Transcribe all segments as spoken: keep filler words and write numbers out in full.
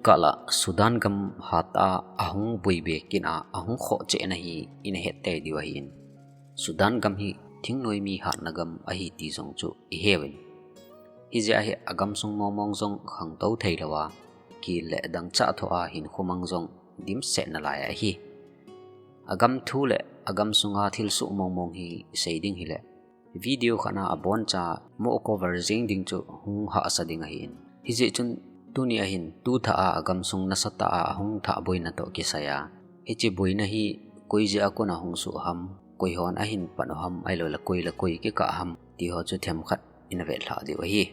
Kala Sudan gam hat a ahung boi be kit a ahung khoh cheh na hi ina het tei diu ahin. Sudan gam hi thingnoi mi hatna gam ahi ti jong chu i heuvin. Hijeh a hi agam sung mongmong jong khangtou thei lou a, kile dangchah thoh a hinkho mang jong dimset nalai ahi. Agam thu le agam sunga thilsoh mongmong hi i sei ding hile, video khat na aboncha mo cover jing ding chu hung hahsa ding ahin. Hijeh chun tuni ahin tu thah a agam sung nasatah a ahung thah boina toh kisai a, hiche boina hi koi jeh a kon a hung soh ham, koi hon ahin pan u ham, ahilou le koi le koi kikah ham, ti ho chu themkhat ina vetlhah diu ahi.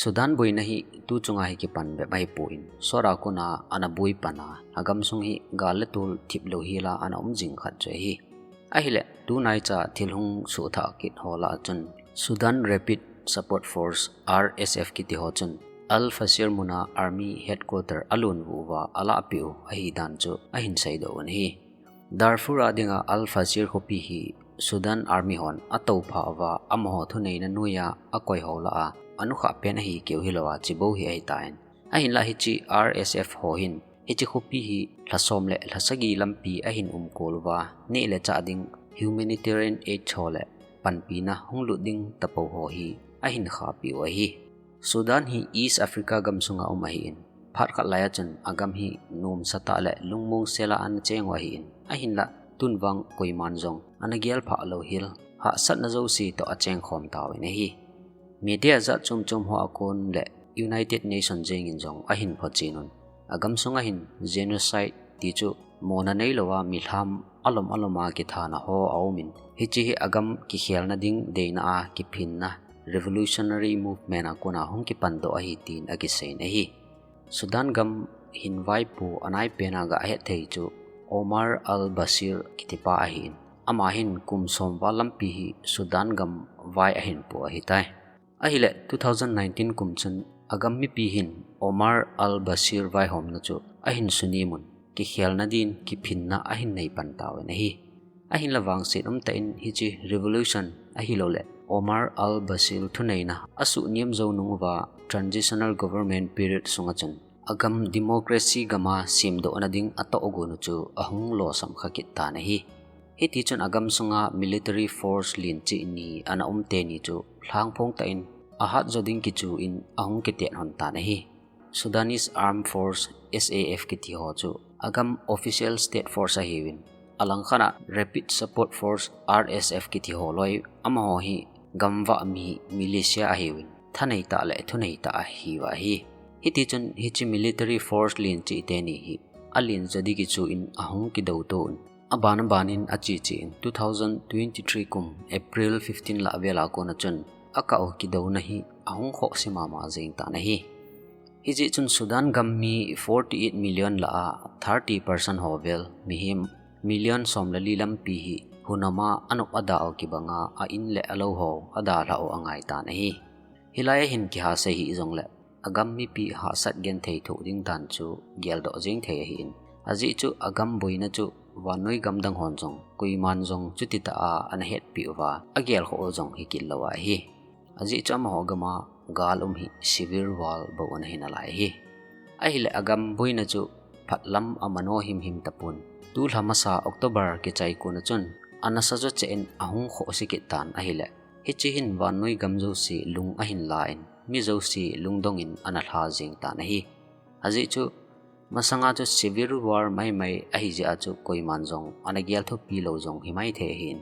Sudan boina hi tu chunga hi kipan bep ahipon, sot a kon a ana boi pan a, agam sung hi gal le tol thip lou hel a ana um jing khat chu ahi. Ahile, tunaicha thil hung soh thah kit ho lah a chun, Sudan Rapid Support Force, R S F, kiti ho chun, Al Fasher mun a Army Headquarter alun vuh uva alahpeh u ahi dan chu ahin seidoh un ahi. Darfur a dinga Al Fasher khopi hi Sudan Army hon atoupha uva, amaho thuneina noiya akoi ho lah a, anukhah pen ahi keu hilou a, chibou hi ahitan. Ahinlah hiche R S F ho hin, hiche khopi hi lha som le lha sagi lampi ahin umkol uva, neh le chah ding humanitarian aid ho le panpina hung lut ding tapou ho hi ahin khahpeh u ahi. Sudan hi East Africa gam sunga um ahin, phat khat lai a chun agam hi nomsa tah le lungmong sel a ana cheng u ahin, ahinlah tun vang koiman jong ana gelphah lou hel, hahsatna jouse toh acheng khom tauvin ahi. Media jat chom chom ho a kon le United Nation jeng in jong ahin photchen un, agam sunga hin genocide ti chu mona neilou a milham alom alom a kithana ho aum in, hiche hi agam kikhelna ding deina a kiphinna revolutionary movement a kon a hung kipan doh ahi tin akisei in ahi. Sudan gam hin vaipo anai pen a gah het thei chu Omar al-Bashir kitipa ahin, ama hin kum som val lampi hi Sudan gam vai ahin po ahitai. Ahile two thousand nineteen kum chun agam mipi hin Omar al-Bashir vaihomna chu ahin sunem un, kikhelna din kiphinna ahin nei pan tauvin ahi. Ahinlah vangset umtah in hiche revolution ahilou le Omar al-Bashir thuneina asuhnem jou nung uva transitional government period sunga chun agam democracy gam a semdohna ding atoh gon u chu ahung losam kha kit tan ahi. Hiti chun agam sunga military force len cheh ni ana um teni chu lhangphong tah in ahat jo ding kichu in ahung kitet hon tan ahi. Sudanese Armed Force, S A F, kiti ho chu agam official state force ahiuvin, alangkhat a Rapid Support Force, R S F, kiti ho loi, amaho hi gamvah mi militia ahiuvin, thanei tah le thunei tah ahiuva ahi. Hiti chun hiche military force len cheh teni hi alen jo ding kichu in ahung kidou to un, aban aban in ache che in, two thousand twenty-three kum April fifteen lah vel a kon a chun akah u kidouna hi ahung khohse mama jeng tan ahi. Hijeh chun Sudan gam mi forty-eight million lah a thirty percent ho vel, mihem million som le li lampi hi hunom a anop ada u kibang a, a in le alou ho adalhah u angai tan ahi. Hilai a hin kihahsei hih jongle agam mipi hahsat genthei thoh ding dan chu geldoh jeng thei ahin. Ajeh chu agam boina chu vannoi gam dang hon jong koiman jong chuti tah a ana hetpeh uva, agelkhoh u jong hikit lou ahi. Ajeh chu amaho gam a gal um hi civil war bou ana hi nalai ahi. Ahile agam boina chu phatlam amano himhim tapon, tulha masa October kichai kon a chun anasa jo cheh in ahung khohse kit tan ahile, hiche hin vannoi gam jouse lung ahin la in, mi jouse lungdong in ana lha jeng tan ahi. Ajeh chu masanga chu civil war maimai ahijeh a chu koiman jong ana gelthopi lou jong himaithei ahin,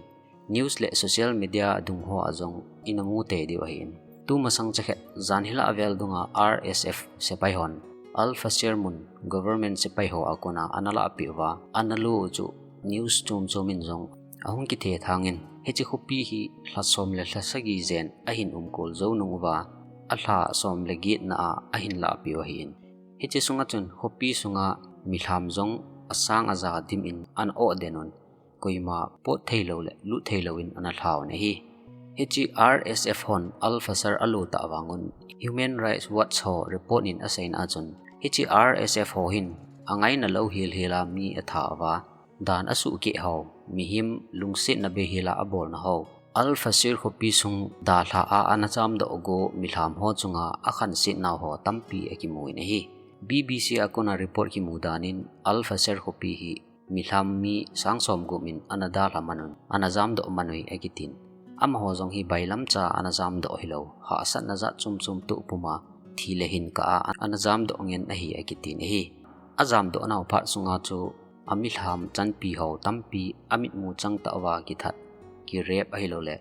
news le social media dung ho a jong ina mu tei diu ahin. Tumasang chakhet jan hilah vel dunga R S F sepai hon Al Fasher mun government sepai ho a kon a ana lahpeh uva ana lo u chu news chom chom in jong ahung kithethang in, hiche khopi hi lha som le lha sagi jen ahin umkol jou nung uva, alha som le getna a ahin lahpeh u ahin. Hiche sunga chun khopi sunga milham jong asang aja dim in ana oh den un, koima pot theilou le lut theilou in ana lha un ahi. Hiche R S F hon Al Fasher alo tah vang un, Human Rights Watch ho report in aseina a chun, hiche R S F ho hin angaina lou hel hel a mi atha uva, dan asuhkeh ho, mihem lungsetna bei hel a abolna ho, Al Fasher khopi sung dalha a ana chamdoh go milham ho chunga akhanset nau ho tampi akimu in ahi. B B C a kona report kimu danin Al Fasher khopi hi milham mi sang som gup in ana dalha man un, ana jamdoh man uve akitin. Amaho jong hi bailamcha ana jamdoh hilou, hahsatna jat chom chom toh puma thi le hin kah a ana jamdoh ngen ahi akitin ahi. Ajamdoh nau phat sunga chu amilham chanpi ho tampi amitmu chang tah uva kithat, kirep ahilouleh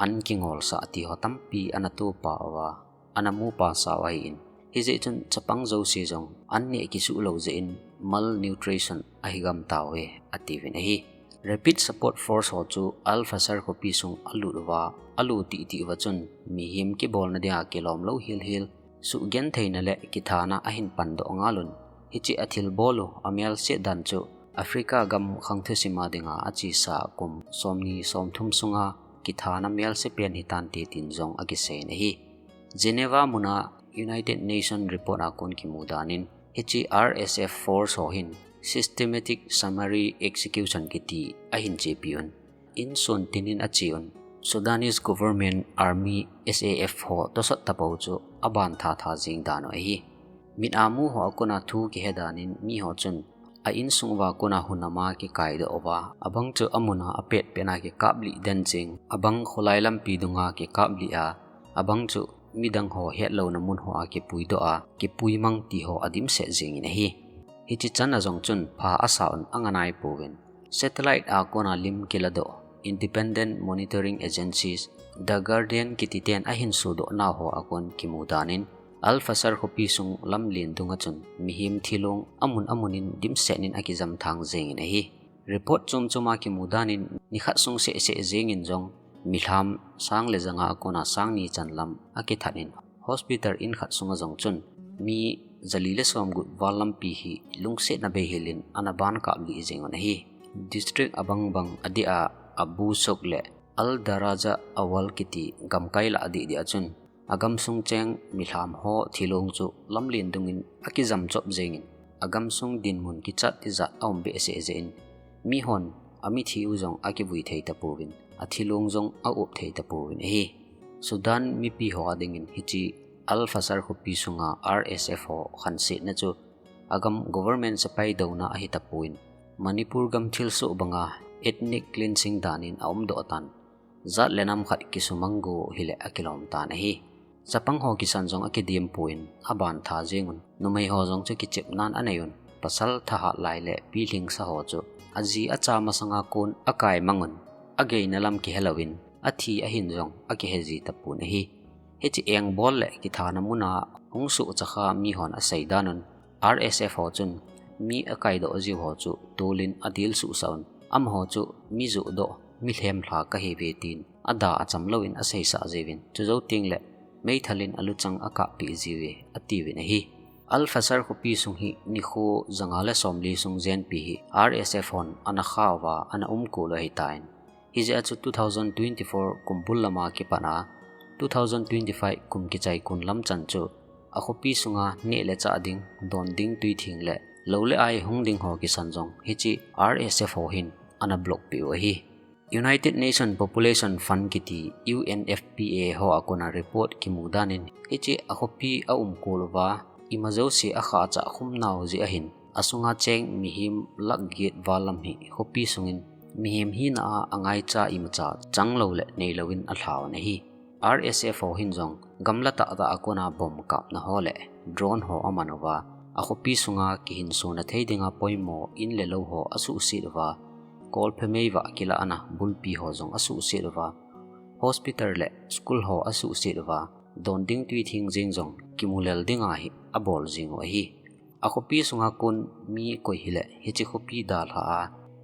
an kingolsah ti ho tampi ana topa uva, ana mupa sau ahin. Hijeh chun chapang jouse jong an neh kisuh lou jeh in malnutrition ahi gam tauve atiuvin ahi. Rapid Support Force ho chu Al Fasher khopi sung alut uva, alut titi uva chun mihem kibolna dia kilom lou hel hel, suhgentheina le kithana ahin pandoh ngal un. Hiche athilbol u amelse dan chu Africa gam khang thusima dinga achesa kum somni somthum sunga kithana melse pen hitante tin jong akiseiyin ahi. Geneva muna United Nation report a kon kimu danin hiche R S F force ho hin systematic summary execution kiti ahin chepi un. Insun tinin ache un. Sudanese government army S A F ho tosot tapou chu aban tha tha jing dan u ahi. Mit a mu ho a kona thu kihe danin mi ho chun a insung uva kona hunama kikaidoh uva, abang chu amuna apet pet a kikaplih den jing, abang kholai lampi dunga kikaplih a, abang chu midang ho hetlouna mun hoa kipuidoh a, kipuimang ti ho adimset jingin ahi. Hiche chan a jong chun pha asa un anganai pouvin. Satellite a kona lim kiladoh, Independent Monitoring Agencies, The Guardian kiti ten ahin sodoh nau ho a kon kimu danin, Al Fasher khopi sung lamlen dunga chun mihem thilong amun amunin dimset in akijam thang jingin ahi. Report chom chom a kimu danin nikhat sung seh seh jingin jong milham sang le janga a kona sang ni chan lam akithat in hospital in khat sunga jong chun mi jali le som gup val lampi hi lungsetna bei helin ana ban kaplih jing un ahi. District abang bang adeh a Abu Sok le Al Daraja Awal kiti gamkai lah adeh deh a chun agamsung cheng milham ho thilong chu lamlen dungin akijam chop jingin, agamsung dinmun kichat tijat aum behseh jeh in, mihon amithi u jong akivui thei tapouvin, athilong jong aup thei tapouvin ahi. Sudan mipi ho adingin hiche Al Fasher khopi sunga R S F ho khansetna chu agam government sepai douna ahi tapon, Manipur gam thilsoh banga ethnic cleansing danin aumdoh tan, jat le nam khat kisumang go hileh akilom tan ahi. Chapang ho kisan jong akidem pon aban tha jing un, numei ho jong chu kichepnan anei un, pasal thahat lai le pilhingsa ho chu aji acha masanga kon akai mang un, ageina lam kihe louvin, athi ahin jong akihe ji tapon ahi. Hiche engbol le kithana muna hung sohcha kha mihon asei dan un, R S F ho chun mi akaidoh jiu ho chu tolin adil suhsah un, amaho chu mi johdoh, mi lhemlha kahiuve tin ada acham louvin aseisah jiuvin, chujou tengle meithal in aluchang akahpeh jiuve atiuvin ahi. Al Fasher khopi sung hi nikho janga le somli sung jenpi hi R S F hon ana kha uva ana umkol u ahitan, hijeh a chu two thousand twenty-four kum bul lama kipat a two thousand twenty-five kum kichai kon lam chan chu akhopi sunga neh le chah ding, don ding tui theng le lou le ai hung ding ho kisan jong hiche R S F ho hin ana block peh u ahi. United Nation Population Fund kiti U N F P A ho a kona report kimu danin hiche akhopi aumkol uva ima jouse akhahchah khum nau jeh ahin, asunga cheng mihem lakh get val lam hi khopi sungin mihem hina a angaicha imacha chang lou le nei louvin alha un ahi. R S F ho hin jong gamla tahtah a kona bomb kapna ho le drone ho aman uva, akhopi sunga kihinsona thei dinga poimo in le lou ho asuhset uva, kolphe meivah kilah ana bulpi ho jong asuhset uva, hospital le school ho asuhset uva, don ding tui theng jeng jong kimu lel dinga hi abol jing u ahi. Akhopi sunga kon mi koi hileh hiche khopi dalha a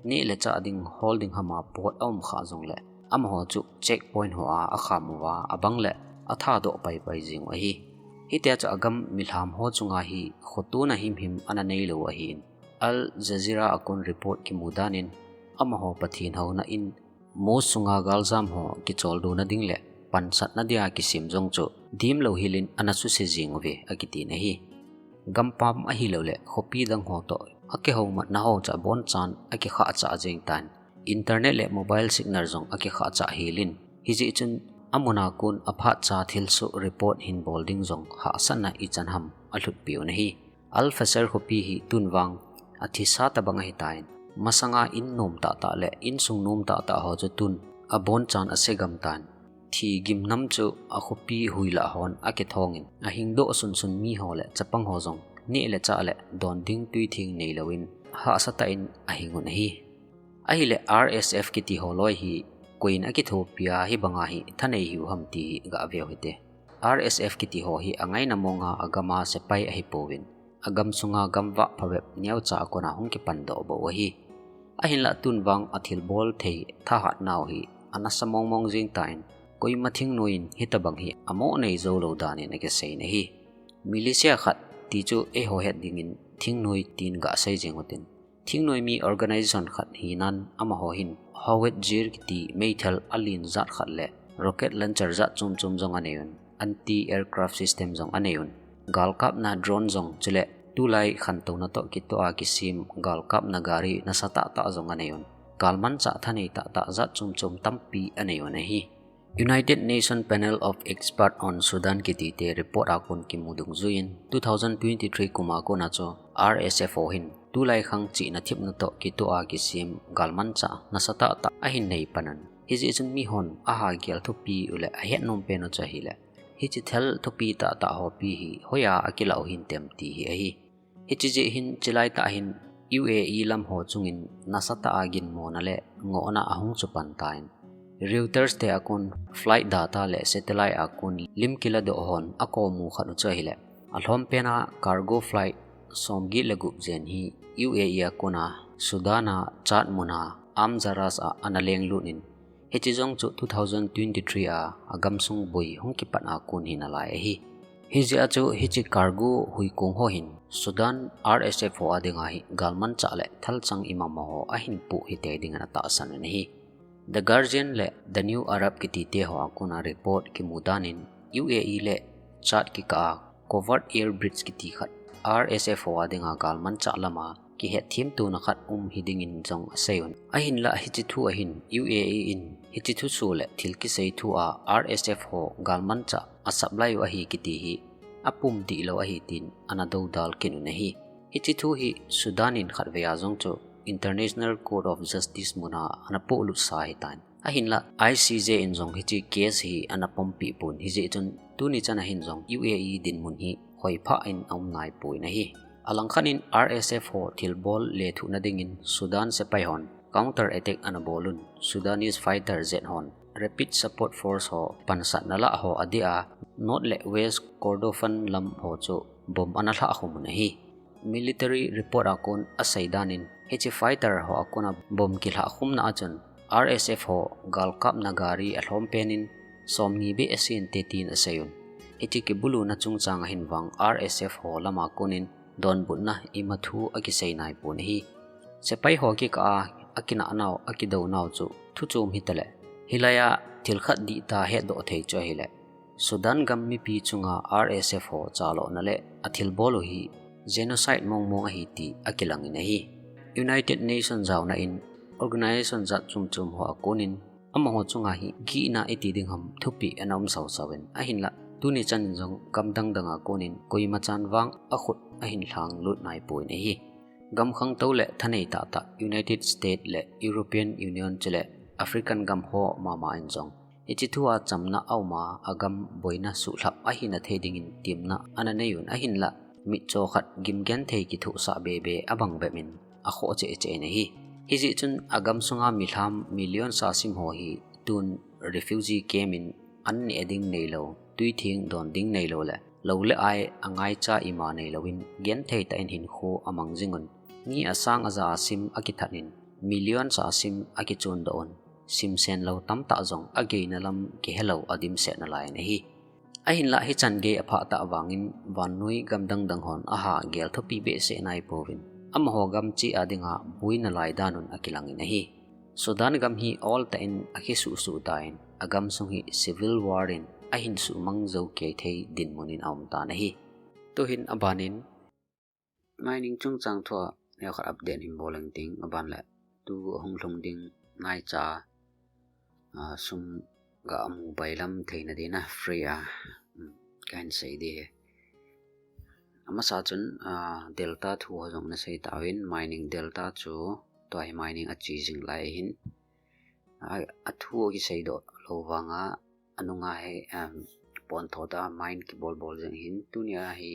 neh le chah ding hol ding hama pot aum kha jongle amaho chu checkpoint hoa akham uva abang le athadoh paipai jing u ahi. Hitia chu agam milham ho chunga hi khotona himhim ana neilou ahin, Al Jazeera a kon report kimu danin amaho Pathen houna in mosque sunga galjam ho kicholdo na ding le pansatna dia kisem jong chu dimlou helin ana suse jing uve akitin ahi. Gampam ahilouleh khopi dang ho toh akihoumatna ho chu abonchan akikhahchah jeng tan, internet le mobile signal jong akikhahchah helin, hijeh chun amun a kon aphatcha thilsoh report hin bol ding jong hahsatna ichan ham alhutpeh un ahi. Al Fasher khopi hi tun vang athisa tabang ahitan, masanga in nom tahtah le insung nom tahtah ho chu tun abonchan asegam tan. Thi gimnam chu akhopi huilah hon akithongin, ahingdoh sunsun mi ho le chapang ho jong neh le chah le don ding tui theng neilouvin hahsa tah in ahingun ahi. Ahile R S F kiti ho loi hi koiin akithopi a hibanga hi thanei hiu ham ti hi gaveu hite. R S F kiti ho hi angaina monga agama sepai ahipouvin, agam sunga gamvah phabep neocha a kona hung kipandoh bou ahi. Ahinlah tun vang athilbol thei thahat nau hi anasa mongmong jeng tan, koima thingnoiyin hitabang hi amo nei joulou danin akiseiyin ahi. Militia khat ti chu eiho het dingin thingnoi tin gasei jeng utin. Thingnoi mi organization khat hinan amaho hin Howitzer kiti meithal alen jat khat le rocket launcher jat chomchom jong aneiyun, anti-aircraft system jong aneiyun, galkapna drone jong chule tulai khantouna toh kitoh a kisem galkapna gari nasa tahtah jong aneiyun, galmanchah thanei tahtah jat chomchom tampi aneiyun ahi. United Nation Panel of Expert on Sudan kitite report a kon kimu dungjuiyin two thousand twenty-three kuma kona chu R S F ho hin tulai khang chihna thepna toh kitoh a kisem galmanchah nasa tahtah ahin nei panun. Hijeh chun mihon aha gel thupi u le ahet nom pen u chu ahile, hiche thal thupi tahtah hopi hi hoiya akilah u hintem ti hi ahi. Hiche jeh hin chulai tah hin U A E lam ho chungin nasatah a ginmona le ngohna ahung chu pan tan. Reuters te a kon flight data le satellite a kon lim kiladoh hon akomu khat u chu ahile, alhom pena cargo flight somget le gup jen hi U A E a kona Sudan a Chad muna Amzaras a ana lenglut in, hiche jong chu two thousand twenty-three a agamsung boi hung kipat a kon hi nalai ahi. Hijeh a chu hiche cargo huikong ho hin Sudan R S F ho a dinga hi galmanchah le thalchang imama ho ahin poh hitei dingin atahsan in ahi. The Guardian le The New Arab kitite ho a kona report kimu danin U A E le Chad kikah a covert air bridge kiti khat R S F ho a dinga galmanchah lama kihetthem tona khat um hidingin jong aseiyun. Ahinlah hiche thu a hin U A E in hiche thusoh le thil kisei thu a R S F ho galmanchah a supply u ahi kiti hi apum dihlou ahi tin ana doudal kit un ahi. Hiche thu hi Sudan in khatvei a jong chu International Court of Justice muna ana polut sa ahitan. Ahinlah I C J in jong hiche case hi ana pompi pon, hijeh chun tuni chan a hin jong U A E dinmun hi hoiphah in aum naipon ahi. Alangkhat in R S F ho thilbol lethuhna dingin Sudan sepai hon counter attack ana bolun, Sudanese fighter jet hon Rapid Support Force ho pansatna lah ho adeh a North le West Kordofan lam ho chu bomb ana lhah khum un ahi. Military report a kon asei danin, hiche fighter ho a kona bomb kilhah khumna a chun R S F ho galkapna gari alhom penin somni beh asen te tin aseiyun. Hiche kibuluna chungchang a hin vang R S F ho lama konin donbutna ima thu akisei naipon ahi. Sepai ho kikah a akinah nau, akidou nau chu thu chom hitale, hilai a thil khat dihtah hetdoh thei chu ahile, Sudan gam mipi chunga R S F ho chalona le athilbol u hi genocide mongmong ahi ti akilangin ahi. United Nations jaona in organization jat chomchom ho a konin amaho chunga hi gihna iti ding ham thupeh ana um sausau in, ahinlah tuni chan in jong gam dangdang a konin koima chan vang akhut ahin lhanglut naipon ahi. Gam khangtou le thanei tahtah United States le European Union chule African gam ho mama in jong hiche thu a chamna auma, agam boina suhlhap ahina thei dingin temna ana neiyun, ahinlah mitcho khat gimgenthei kithohsah bebe abang bep in akhoh cheh cheh in ahi. Hijeh chun agam sunga milham million sa sim ho hi tun refugee camp in an neh ding neilou, tui theng don ding neilou le lou le ai angaicha ima neilouvin genthei tah in hinkho amang jingun, mi asang aja a sim akithat in million sa a sim akichondoh un, simsen lou tamtah jong ageina lam kihelou adimset nalai in ahi. Ahinlah hichan gei aphah tah vangin vannoi gam dangdang hon aha gel thupi behseh naipouvin, amaho gam cheh a dinga boina lai dan un akilangin ahi. Sudan gam hi oltah in akisuhsuh tan, agam sung hi civil war in ahin suhmang jou kei thei dinmun in aum tan ahi. Tuhin abanin mining chungchang thua neokhat update hin bol leng ting, aban le tu ahung lhung ding naicha, ah, sum ga amu bailam theina dingin free a, um, kahin sei ding ahi. Amasa chun, ah, delta thu ho jong na sei tauvin, mining delta chu, tua hi mining a chi jing lai hin. Ah, a thu kisei doh lou vanga, anunga hi, um, pon tho ta mine kibol bol jing hin, tunia hi,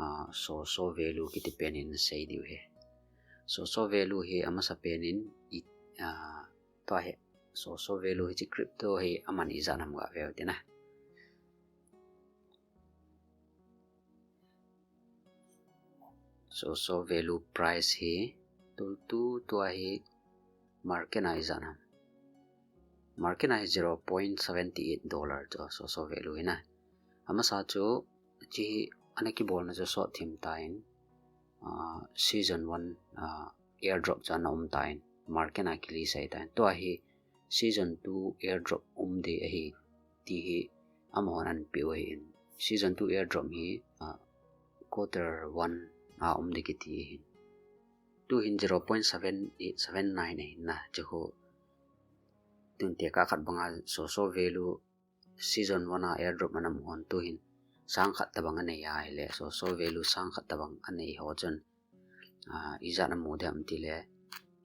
ah, so so value kiti pen hin sei diu hi. So so value hi amasa pen in, i, ah, tua hi, so so value hi chi crypto hi aman ijat ham ga veu tina. So so value price hi, tu, tu, tua hi market a ijat ham. Market a hi zero point seven eight dollar chu so so value hi na. Amasa chu, chi hi ana kibolna chu sot thim tan, ah, season one, ah, airdrop chu ana um tan, market a kili sei tan. Tua hi season two airdrop um ding ahi, ti hi amahon ana peh u ahin. Season two airdrop hi, ah, quarter one a um ding kiti ahin. Tu hin zero point seven eight seven nine ahin na, chu khu tun tekah khat banga so so value season one a airdrop ana mu hon tu hin sang khat tabang anei a ahile, so so value sang khat tabang anei ho chun, ah, ijat a mu ding ham tile,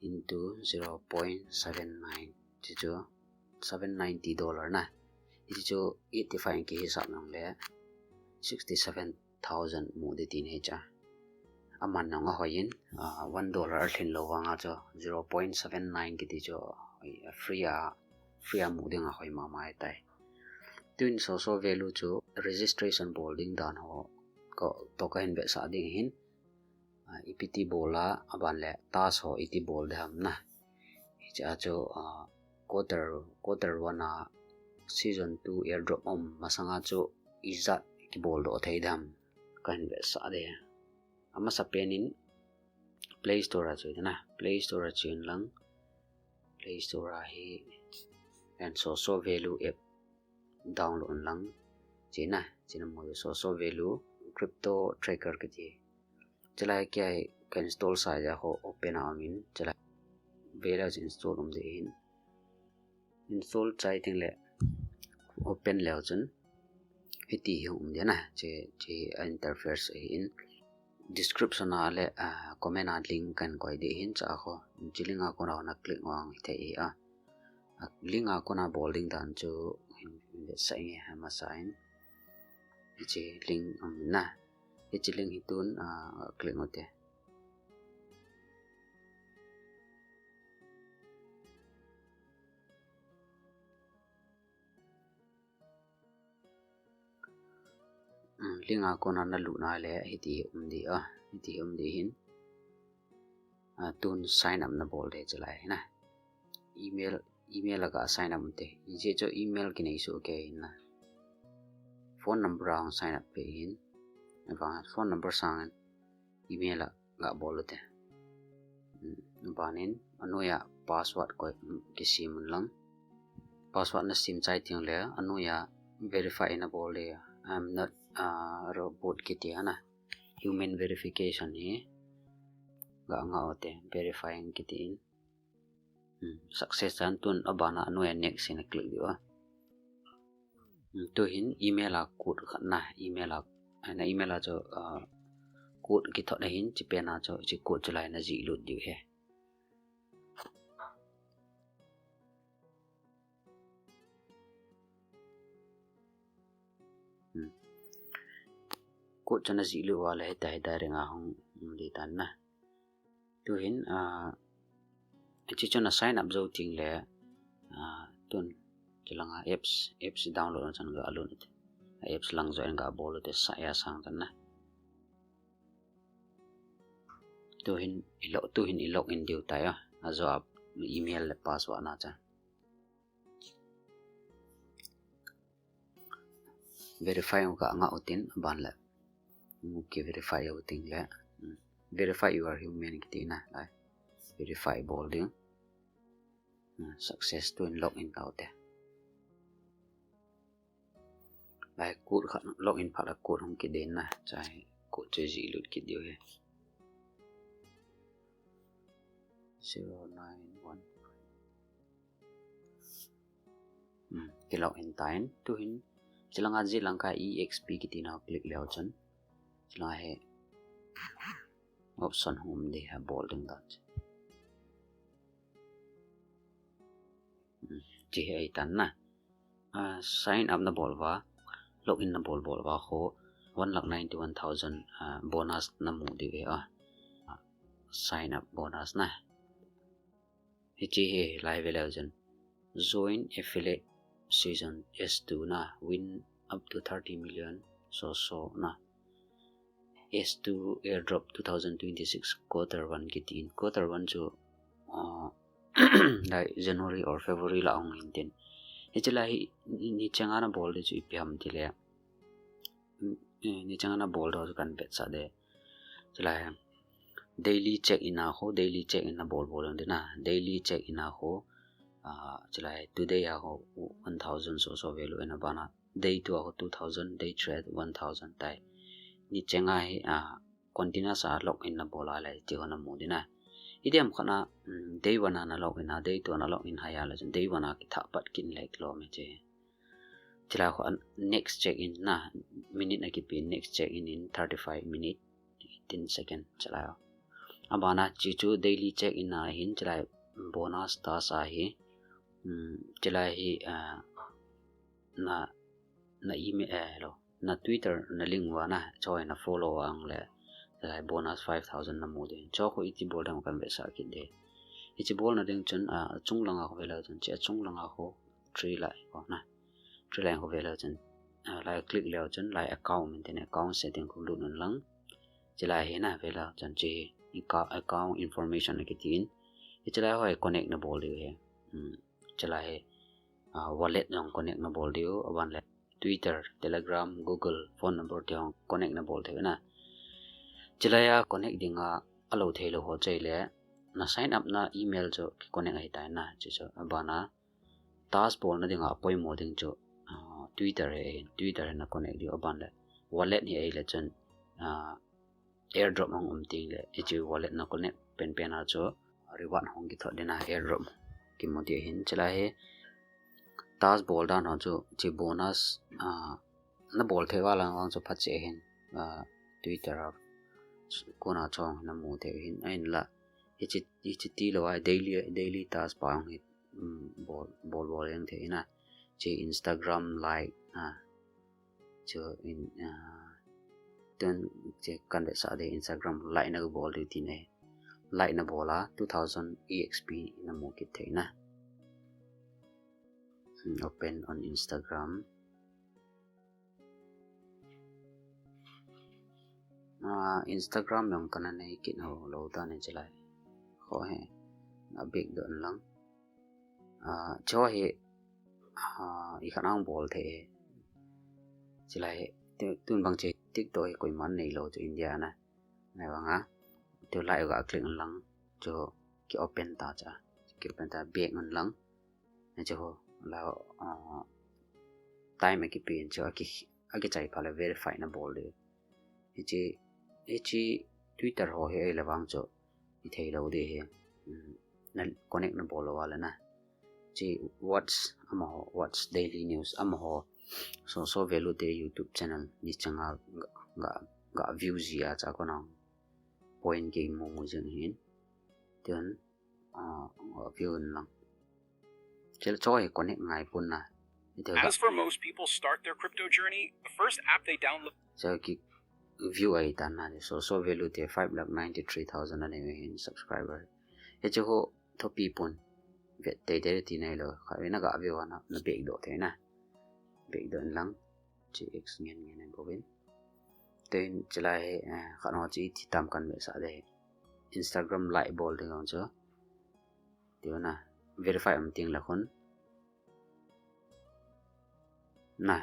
into zero point seven nine, chu chu seven ninety dollar na. Hichu eighty five in kihisap nang le sixty seven thousand mu ding tina hi cha. Aman nang a hoi in, ah, one dollar a lhin lou vanga chu zero point seven nine kiti chu, eh, free a, free a mu ding a hoi mama ahitai. Tuin so so value chu registration bol ding dan ho ko, to kahin vetsah ding ahin, ah, ipi ti bol a, aban le task ho iti bol ding ham na. Hiche a chu, ah, quarter, quarter one a season two airdrop um masanga chu ijat kibol doh thei ding ham kahin vetsah ding. Amasa pen in Play Store a chu tina, Play Store a chu in lang, Play Store a hi, and so so value app download un lang, china, china mo so so value crypto tracker kiti. Chulai kia hi ka install sa ja ho open a um in, chulai value install um ding hin. Install chai teng le open leu chun hiti hi um ding na, che, che a interface ahin. Description a le, ah, comment a link kan koi ding hin cha ho. Chi link a kona na click vang hithei hi a. A link a kona bol ding dan chu hin, hin sa nge ha masa in. Hiche link um na. Hiche link hi tun, ah, click u te. Hmm, link a kona na lut na le hiti um ding a, hiti um ding hin. Ah, tun sign up na bol ding chulai na. Email, email a ka sign up u te. Hiche chu email kinei soh kei hin na. Phone number a hung sign up peh hin. Avang phone number sang in email a ga bol u te. Hmm, aban in, anoiya password koi, hmm, kisem un lang. Password na sem chai teng le, anoiya verify na bol le, "I'm not, uh, robot," kiti a na. Human verification hi ga nga u te, verifying kiti in. Hmm, success chan tun abana anoiya next in a click ding a. Hmm, tu hin email a code khat na, email a, na email a chu, ah, code kithot na hin, chi pen a chu, chi code chu lai na jih lut ding u hi. Hmm. Code chu na jih lut uva le hitia hi direct a hung um ding tan na. Tu hin, ah, hiche chu na sign up jou teng le, ah, tun, chulanga apps, apps download na chan ga lut u te. Apps lang join ga bol u te sa ya sang tan na. Tu hin i log, tu hin i log in diu tai a. Ajo a email le password na chan. Verify u ka nga u tin aban le. Mu ki verify u tin le. Hmm. Verify you are human kiti na lai. Verify bol ding. Hmm, success, tun log in tau te. Lai code khat log in phat la code hung kit den na. Chai code chu jih lut kit diu hi. Zero nine one. Hmm, ki log in tan, tu hin, chulanga jih lang ka E X P kiti na click leu chun. Chulai hi option hung um ding, abol ding dan. Hiche hi ahitan na. Ah, sign up nabol uva, login nabol bol uva ho, one lakh ninety one thousand, ah, bonus namu diu ahi. Ah, sign up bonus na. Hiche hi lai ve leu chun, join affiliate season S two na, win up to thirty million, so so na. S two airdrop two thousand twenty-six quarter one kitin. Quarter one chu, uh, like January or February lah hung hin tin. Hiche lai hi, ni, ni changa nabol ding chu ipi ham tile. Mm, eh, ni changa nabol ding chu kan vetsah ding. Chulai hi daily check in a ho, daily check in nabol bol ding na. Daily check in a ho, ah, chulai today a ho, one thousand so so value in a bana. Day two a ho two thousand, day three a one thousand tai. Ni changa hi, ah, continuous a login nabol a le, hiche ho namu ding na. Ipi ham khat na, mm, day one a na login a, day two a na login hai a le chun, day one a kithah pat kit le kilom e hiche. Chulai ho next check in na, minute akipe, next check in in thirty-five minute, eighteen second, chulai ho. Abana hiche chu daily check in ahin, chulai bonus task ahi, mm, chulai hi, ah, na, na email, eh, lo, na Twitter na link uva na, choi na follow ang le, chulai bonus five thousand namu ding. Choi ho iti bol ding kan vetsah kit ding. Hiche bolna ding chun, ah, achung langa ho ve leu chun, hiche achung langa ho, three line ho na. Three line ho ve leu chun, ah, lai click leu chun, lai account, maintain account setting ho lut un lang. Chulai hi na ve leu chun hiche hi account information akitin. Hiche lai ho hi connect nabol diu ahi. Hmm. Chulai hi, ah, wallet jong connect nabol diu, aban le Twitter, Telegram, Google, phone number te jong connect nabol thei u na. Chulai a connect dinga alou thei lou ho chu ahile, na sign up na email chu ki connect ahitai na, hiche chu abana task bolna dinga apoimo ding chu, ah, Twitter hi ahin, Twitter hi na connect diu aban le wallet hi ahile chun, ah, airdrop ahung um teng le, hiche wallet na connect penpen a chu reward hung kithot ding na, airdrop kimu ding ahin. Chulai hi task bol dan ho chu hiche bonus, ah, nabol thei uva lang vang chu phatseh ahin, ah, Twitter a kona chong namu thei u ahin, ahinla hiche, hiche tilou a daily, daily task pa hung hi, um, bol, bol, bol jeng thei ahi na. Hiche Instagram like, ah, chu in, ah, tun hiche kan vetsah ding Instagram like nabol diu tina ahi. Like nabol a two thousand E X P namu kit thei na. Hmm, open on Instagram. Ah, Instagram jong kana nei kit ho lou tan hiche lai. Ho hi, na back doh un lang. Ah, hiche hi, ah, ikhat a hung bol thei. Hiche lai, tu, tun bang hiche TikTok hi koiman neilou chu India na. Ahivanga, hiche lai ga click un lang. Hiche ki open ta cha. Ki open ta back un lang. Hiche ho, la, ah, time akipen chu aki, akichai phat le verify nabol diu. Hiche, hiche Twitter ho hi ahile vang chu ithei lou ding ahi. Hmm, na connect nabol lou uva le na. Hiche watch amaho, watch daily news amaho. So, so value te YouTube channel ni changa ga, ga, ga view ji a cha kona point kimu mu jing ahin. Tun, ah, view un lang. Hiche chu hi connect ngai pon na. Hiche As for most people start their crypto journey, the first app they download. Hiche ki view ahitan na, so, so value te five lakh ninety three thousand anei u ahin subscriber. Hiche ho thopi pon. Vet teitei ti nailou. Khatvei na ga view a na, na back doh thei na. Back doh un lang. Hiche X ngen ngen in bou vin. Tun hiche lai hi, eh, khat ho chu iti tam kan vetsah ding. Instagram like bol ding jong chu. Tiu na, verify um teng le khun. Na,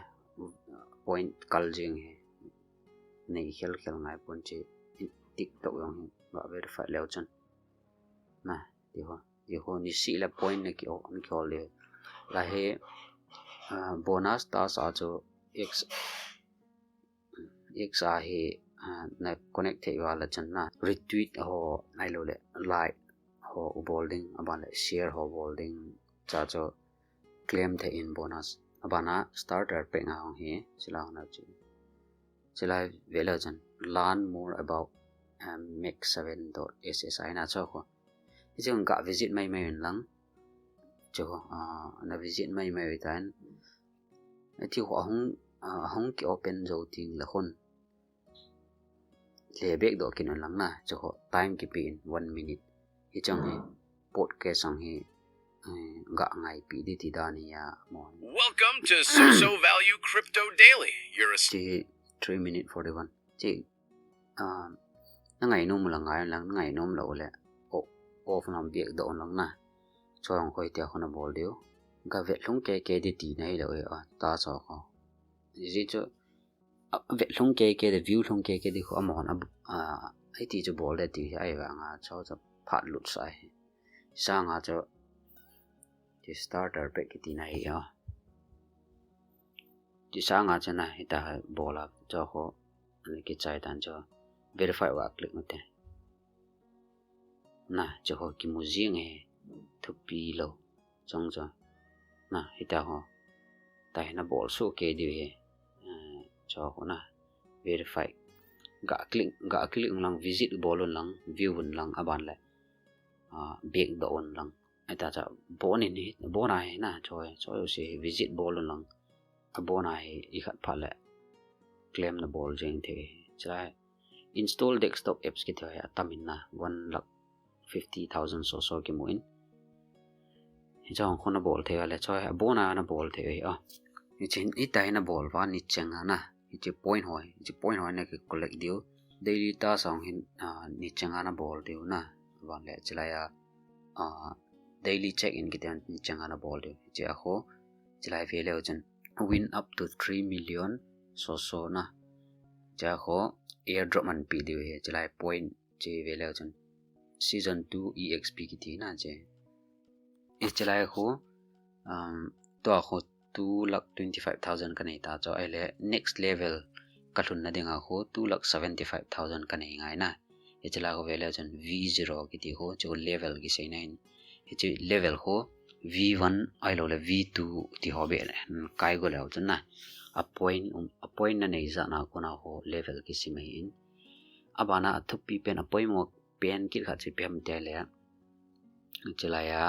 point kal jing hi. Nei khel khel ngai pon hiche TikTok jong hi, ga verify leu chun. Na, ti ho, ti ho, ni seh le point na ki o, na ki hol le. Lai hi, ah, bonus task a chu X, X a hi, ah, na connect thei uva le chun na retweet ho, ahilou le like ho u bol ding, aban le share ho bol ding, cha chu claim thei in bonus. Aban a starter pack a hung hi, hiche la hung na chu. Chulai veleu chun learn more about, um, max seven dot S S I na chu khu. Hichu ga visit maimai un lang. Chu khu, ah, na visit maimai u tan. Hichu khu ahung, ah, ahung ki open jou teng le khun. Le back doh kit un lang na. Chu khu time kipe in one minute. Hichu hi podcast song hi, eh, ga ngaipi ding ti dan hi a mo. Welcome to Soso Value Crypto Daily. You're a Hichu hi three minute forty-one. Hichu, ah, na ngainom u le ngai un lang, na ngainom lou le. O, off na back doh un lang na. Chu khu hitia khu na bol diu. Ga vet lhung kei kei ding tina hilou e, ah, ta chu khu. Hichu, ah, vet lhung kei kei ding, view lhung kei kei ding khu amahon a, ah, hiti chu bol ding ti hi ahivanga chu chu phat lut sa hi. Sanga chu chu starter pack kiti na hi a. Chu sanga chu na hita bol a chu khu ana kichai tan chu verify va click u te. Na, chu khu kimu jing e, thupi lou. Chong chu. Na, hita khu. Tahi na bol soh kei diu hi. Eh, chu khu na. Verify. Ga click, ga click un lang, visit bol un lang, view un lang, aban le. Ah, back doh un lang. Hita chu, bon in hi, bon a hi na, chu, chu si visit bol un lang. Abon a hi, i khat phat le. Claim na bol jeng thei. Chulai. Install desktop apps kiti ho hi atam in na, one lakh fifty thousand so so kimu in. Hichu khu na bol thei le chu hi abon a na bol thei hi a. Hichu hi tahi na bol va ni cheng a na. Hichu point ho, hichu point ho na ki collect diu. Daily task song hin, ah, ni cheng a na bol diu na. Van le chulai a, ah, daily check in kiti ni cheng a na bol diu. Hichu a khu, chulai veleu chun win up to three million so so na. Hichu a khu airdrop anpi diu hi, chulai point chu veleu chun. Season two E X P kiti na chu. Hichu chulai khu, um, tua khu two lakh twenty-five thousand ka nei ta chu ahile next level ka lhun na ding a khu two lakh seventy-five thousand ka nei ngai na. Hichu chulai khu veleu chun V zero kiti khu chu level kisei na hin. Hichu level khu V one ahilou le V two ti ho be le, hmm, kai go leu chun na. A point, um, a point na nei jat na khu na khu level kisei mai in. Abana a thupi pen a poimo pen kit khat chu ipi ham ti le. Chulai a,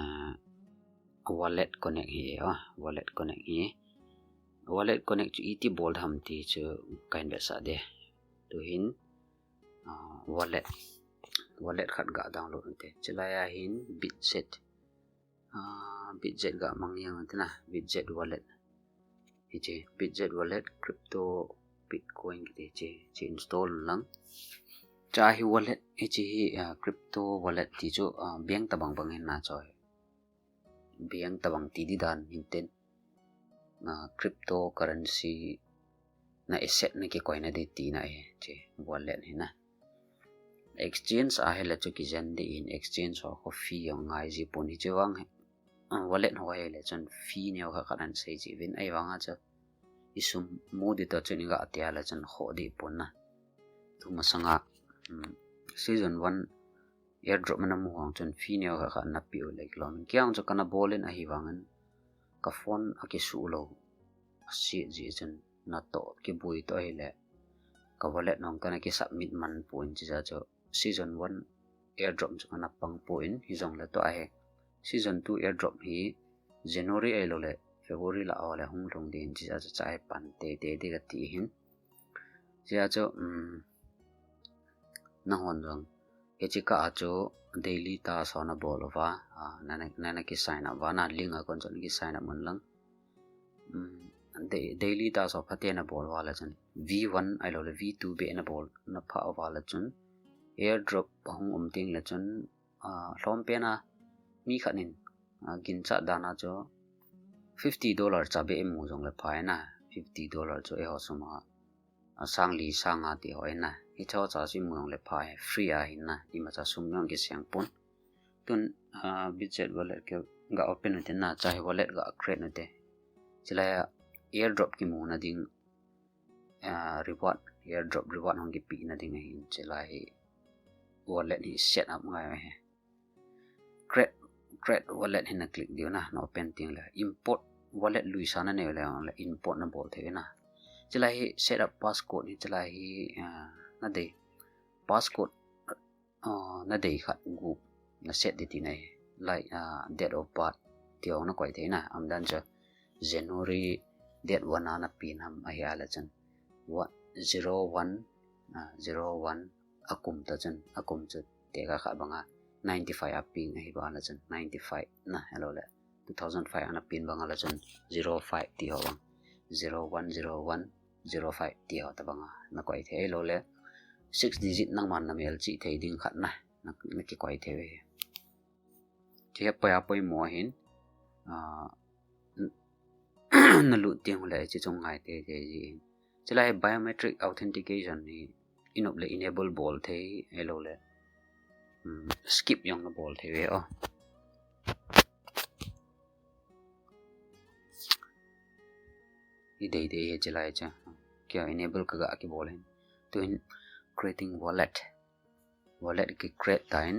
ah, wallet connect hi, ah, wallet connect hi. Wallet connect chu iti bol ham ti chu ka hin vetsah ding. Tu hin, ah, wallet, wallet khat ga download u te. Chulai a hin Bitzet. Ah, Bitzet ga mang jeng u te na, Bitzet wallet. Hichu, Bitzet wallet, crypto, Bitcoin kiti chu, chu install lang. Chu hi wallet, hichu hi, ah, crypto wallet ti chu, ah, bank tabang bang hin na chu. Bank tabang ti ding dan hin tin. Ah, cryptocurrency na asset na kikoina ding tina hi, chu wallet hi na. Exchange ahile chu kijen ding in exchange ho khu fee jong ngai ji pon hichu vang hi. Ah, wallet ho ahile chun fee neo kha khat an sei ji vin ahivanga chu. I sum mu ding toh chun i ga tia le chun khoh ding pon na. Tu masanga, um, season one airdrop na mu hong chun fee neo kha khat na pe u le kilom. Kei jong chu kana bol in ahivangin ka phone a kisu lou. Asi ji chun na toh kibui toh ahile. Ka wallet nong kana ki submit man pon chu ja chu. Season one airdrop chu kana pang pon hijongle tua hi. Season two airdrop hi January ahilou le February lah a le hung lhung ding chu ja chu cha hi pan teitei ding kati hin. Chu ja chu, um, nahon jong. Hichu ka a chu daily task ho na bol uva, ah, na, na, na, na ki sign up uva, na link a kon chu na ki sign up un lang. Um, da-, daily task ho phaten na bol uva le chun. V one ahilou le V two be na bol na pha uva le chun. Airdrop ahung um teng le chun, ah, lhom pen a mi khat in, ah, ginchat dan a chu fifty dollar cha be i mu jongle pha e na. Fifty dollar chu eiho sum a, ah, sang li sang nga ti ho e na. Hicho cha chu i mu jongle pha e, free a hin na. Imacha sum jong kiseng pon. Tun, ah, Bitzet wallet ka ga open u te na, chu hi wallet ga create u te. Chulai a airdrop kimu na ding, ah, reward, airdrop reward hung kipe na ding ahin, chulai hi wallet hi set up ngai u hi. Create, create wallet hi na click diu na, na open teng le. Import wallet luisa na neo le, le import na bol thei u na. Chulai hi set up passcode hi, chulai hi, ah, nadei passcode, ah, nadei khat gup na set ding tina ahi. Like, ah, date of birth ti ho na koi thei na, aum dan chu January date one a na pin ham ahi a le chun. What, zero one, ah, zero one, akum ta chun, akum chu tekah khat banga ninety five a pin ahi ba la chun, ninety five na, ahilou le two thousand five a na pin banga la chun, zero five ti ho bang, zero one, zero one, zero five ti ho ta banga na koi thei, ahilou le six digit nangman na mel chih thei ding khat na, na, na kikoi thei ve. Chu hi apoi a poimo ahin, ah, na lut teng le chu chun ngai teitei ji. Chulai biometric authentication hi i nop le enable bol thei, ahilou le, um, skip jong na bol thei ve o. I dei dei hi chulai chu. Kei enable ka ga kibol hin. Tuhin creating wallet. Wallet ki create tan.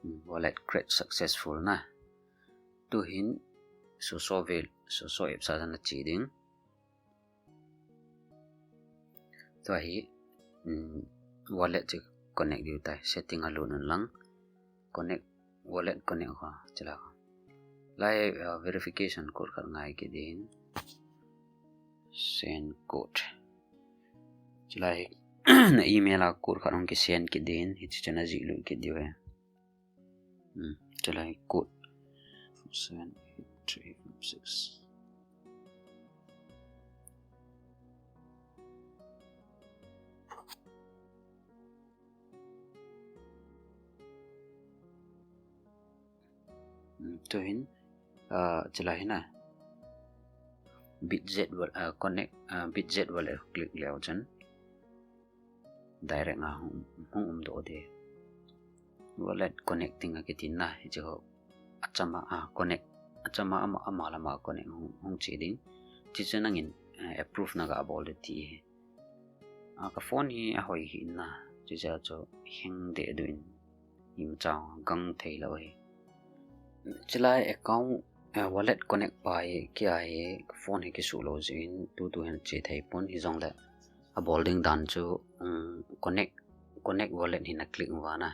Hmm, wallet create successful na. Tuhin Soso vel, Soso apps a na che ding. Tua hi, um, wallet chu connect diu tai, setting a lut un lang. Connect, wallet connect ho, chulai ho. Lai, uh, verification code khat ngai kit ding. Send code. Chulai hi, na email a code khat hung ki send kit ding, hichu chun na jih lut kit diu ahi. Hmm, chulai code. Seven eight three five six. Hmm, tuhin, ah, chulai hi na. Bitget wal-, ah, connect, ah, Bitget wallet click leu chun. Direct a hung, hung um doh ding. Wallet connecting a kiti na, hichu ho. Achama, ah, connect. Achama ama, ama lama connect hung, hung che ding. Chuche nangin, eh, approve na ga bol ding ti. Ah, ka phone hi ahoi hi na. Chuche chu hing deh ding. Im chang gang thei lou hi. Chulai account, eh, wallet connect pa hi, kei a hi, ka phone hi kisuh lou jeh in, tutu hin che thei pon hijongle. Abol ding dan chu, um, connect, connect wallet hi na click uva na.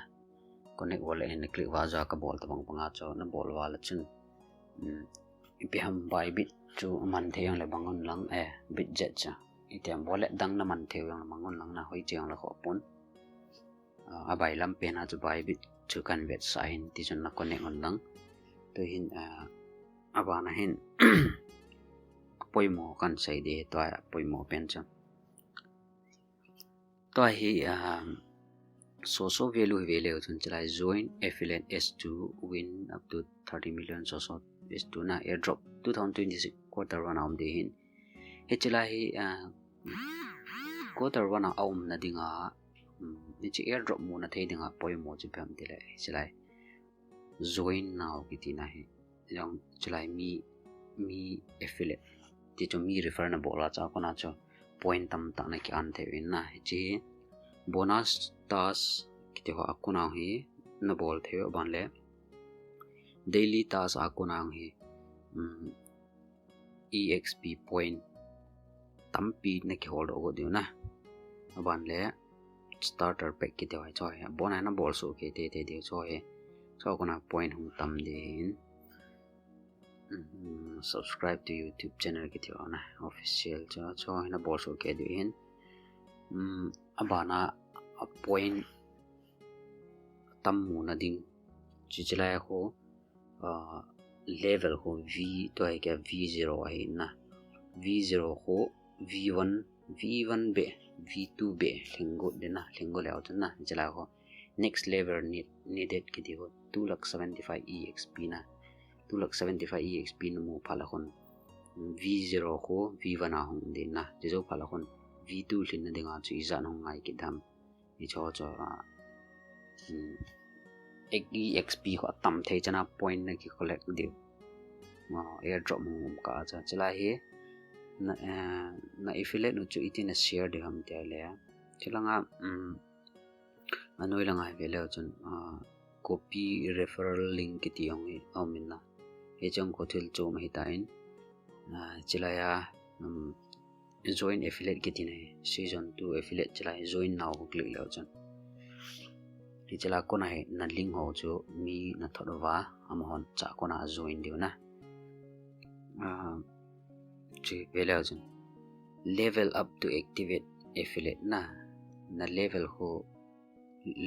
Connect wallet hi na click uva, ajeh a ka bol tabang banga chu na bol uva le chun. Um, ipi ham Bybit chu man thei jongle mang un lang, eh, Bitget chu. Iti ham wallet dang na man thei jongle mang un lang na, hoiche jongle khoh pon. Ah, abailam pen a chu Bybit chu kan vetsah in, tichun na connect un lang. Tuhin, ah, abana hin apoimo kan sei ding, tua apoimo pen chu. Tua hi, ah, Soso value hi ve leu chun chulai join affiliate S two win up to thirty million Soso S two na airdrop two thousand twenty-six quarter one a um ding hin. Hiche lai hi, ah, quarter one a aumna dinga, um, hiche airdrop muna thei dinga poimo chu ipi ham tile, hiche lai join now kiti na hi. Jong hiche lai mi, mi affiliate. Tichu mi refer na bol a chu akona chu point tamtah na ki earn thei uvin na. Hiche hi bonus task kiti ho akona hi na bol thei u aban le. Daily task akona hi, um, E X P point tampi na kihol doh got diu na. Aban le starter pack kiti ho hi chu hi. Abon a na bol soh kei teitei diu chu hi. Chu kona point hung tam ding. Um, subscribe to YouTube channel kiti ho na. Official chu, chu hi na bol soh kei diu hin. Um, abana a point tam muna ding. Hiche lai khu, ah, level khu V, tua hi kei a V zero ahi na. V zero khu V one, V one beh, V two beh, lhing got ding na, lhing got leu chun na, hiche lai khu. Next level need, needed kiti khu, two lakh seventy-five E X P na. Two lakh seventy-five E X P na mu phat le khun. V zero khu V one a hung ding na. Hiche jou phat le khun V two lhinna dinga chu ijat hung ngai kit dem. Hiche ho chu, ah, um, E X P khu atam thei chana point na ki collect diu. Ah, airdrop hung um kah a chu. Hiche lai hi na, eh, na affiliate nu chu iti na share diu ham tile. Hiche langa, um, anoi langa hi ve leu chun, ah, copy referral link kiti jong hi aum in na. Hiche jong khu thil chom ahi tan. Ah, chilai a, um, join affiliate kiti na hi, season two affiliate chilai join now ho click leu chun. Hiche la kona hi na link ho chu mi na thot uva, amahon cha kona join diu na. Ah, chu ve leu chun. Level up to activate affiliate na. Na level ho,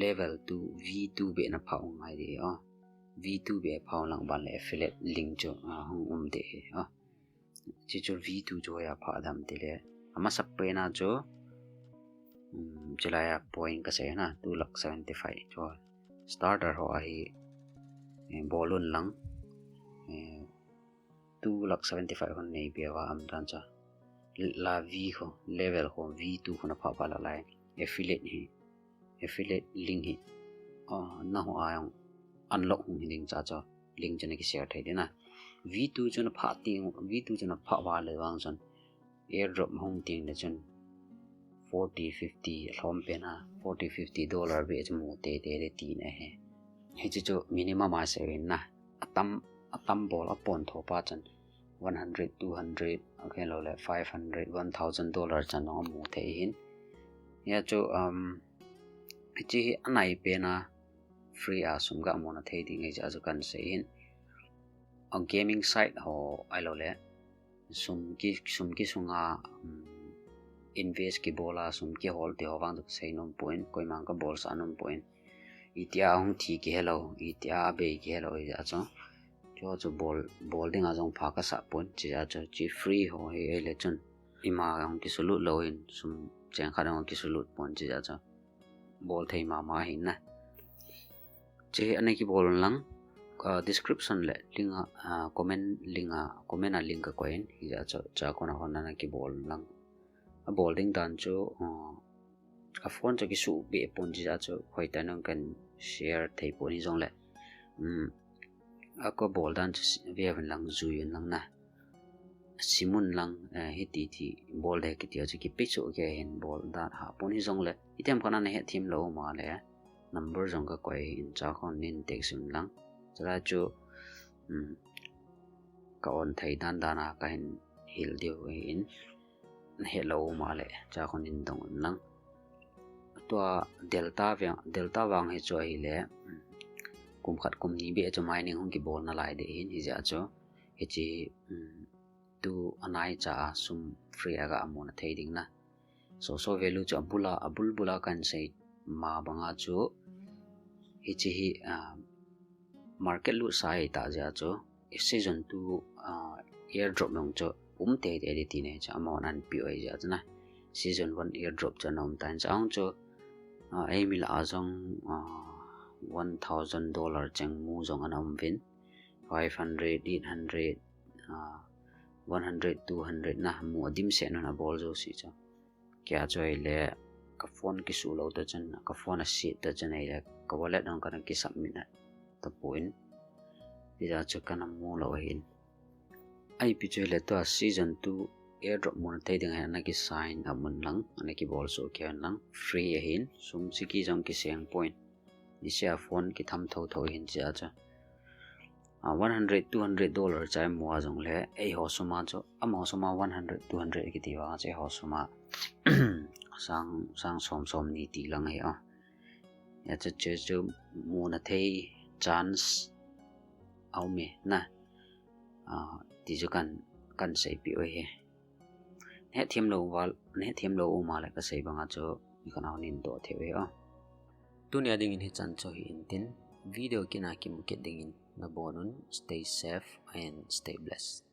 level two, V two beh na phah u ngai di, oh. V two beh phah u lang ban le affiliate link chu, ah, hung um de, oh. Hiche chu V two chu hoiya phah dem ti le. Amasa pen a chu, um, chilai a point kasei na, two lakh seventy-five chu. Starter ho ahi, eh, bol un lang. Eh, two lakh seventy-five hon nei peh uva um dan chu. La V ho, level ho, V two ho na phah pha la lai. Affiliate hi. Affiliate link hi, ah, na ho a jong unlock hung hi ding cha chu, link chu na ki share thei ding na. V two chu na phah ti, V two chu na phah val le vang chun, airdrop hung ting le chun, forty, fifty, alhom pen a, forty, fifty dollar beh chu mu teitei le ti na hi. Hiche chu minimum a sei u hin na. Atam, atam bol a pon tho pa chun, one hundred, two hundred, akhel lou le five hundred, one thousand dollar chan jong amu thei hin. Hia chu, um, hiche hi anai pen a free a sum ga mu na thei ding ahi jeh a chu kan sei hin. A gaming site ho ahilou le sum ki, sum kisunga, um, invest kibol a sum kihol ti ho vang chu ka sei nom poi, koiman ka bolsah nom poi. Itia hung thi kihe lou, itia abei kihe lou ahi jeh a chu. Chu chu bol, bol dinga jong pha kasah pon, hiche jeh a chu, hiche free ho hi ahile chun. Ima jong kisulut lou hin, sum cheng khat jong kisulut pon, hiche jeh a chu. Bol thei mama hin na. Hiche hi ana kibol un lang, ah, description le link a, ah, comment link a, comment a link ka koi in, hijeh a chu, cha kona hon ana kibol un lang. Abol ding dan chu, ah, a phone chu kisuh beh pon, hijeh a chu, hoitah in kan share thei pon hijongle. Um, a kabol dan chu ve uvin lang, jui un lang na. Sim un lang, eh, hiti ti bol ding kiti a chu kipe chu kei hin bol dan ha pon hijongle. Itiham khat na hethem lou um a le, number jong ka koi in, cha kona nin text un lang. Chulai chu, um, ka on thei dan dan a ka hin hil diu ahin, na het lou um a le, cha kona nin dong un lang. Tua Delta vang, Delta vang hi chu ahile, um, kum khat kum ni beh chu mining hung kibol nalai ding ahin, hijeh a chu, hiche, um, tu anai cha a sum free a ga mu na thei ding na. So, so value chu abul a, abul bul a kan sei ma banga chu, hiche hi, ah, market lut sa ahi tah jeh a chu, season two, ah, airdrop jong chu um teitei ding ti nei chu, amount an pe u ahi jeh a chu na. Season one airdrop chu ana um tan, chang chu, ah, eimi lah a jong, ah, one thousand dollar cheng mu jong ana um uvin, five hundred, eight hundred, ah, one hundred, two hundred na mu a dimset un abol jouse chu. Kei a chu ahile ka phone kisuh lou tah chun, ka phone aset tah chun ahile ka wallet jong kana kisubmit a tapon. Hijeh a chu kana mu lou ahin. Ipi chu ahile tua season two airdrop mu na thei ding ahi, ana ki sign up un lang, ana kibol soh kei un lang, free ahin, sum siki jong kiseng pon. Niseh a phone kitham thotho hin, hijeh a chu. Ah, one hundred, two hundred dollar cha i mu a jongle, eiho sum a chu, amaho sum a one hundred, two hundred kiti vang a chu, eiho sum a sang, sang som, som ni ti lang ahi, oh. Hijeh a chu, chu, chu mu na thei chance a um e na. Ah, ti chu kan, kan seipeh u ahi. Hethem lou val, hethem lou um a le ka sei banga chu, i khan a hon in doh thei u ahi, oh. Tunia dingin hichan chu hi intin, video kit a kimu kit dingin nabon un, stay safe and stay blessed.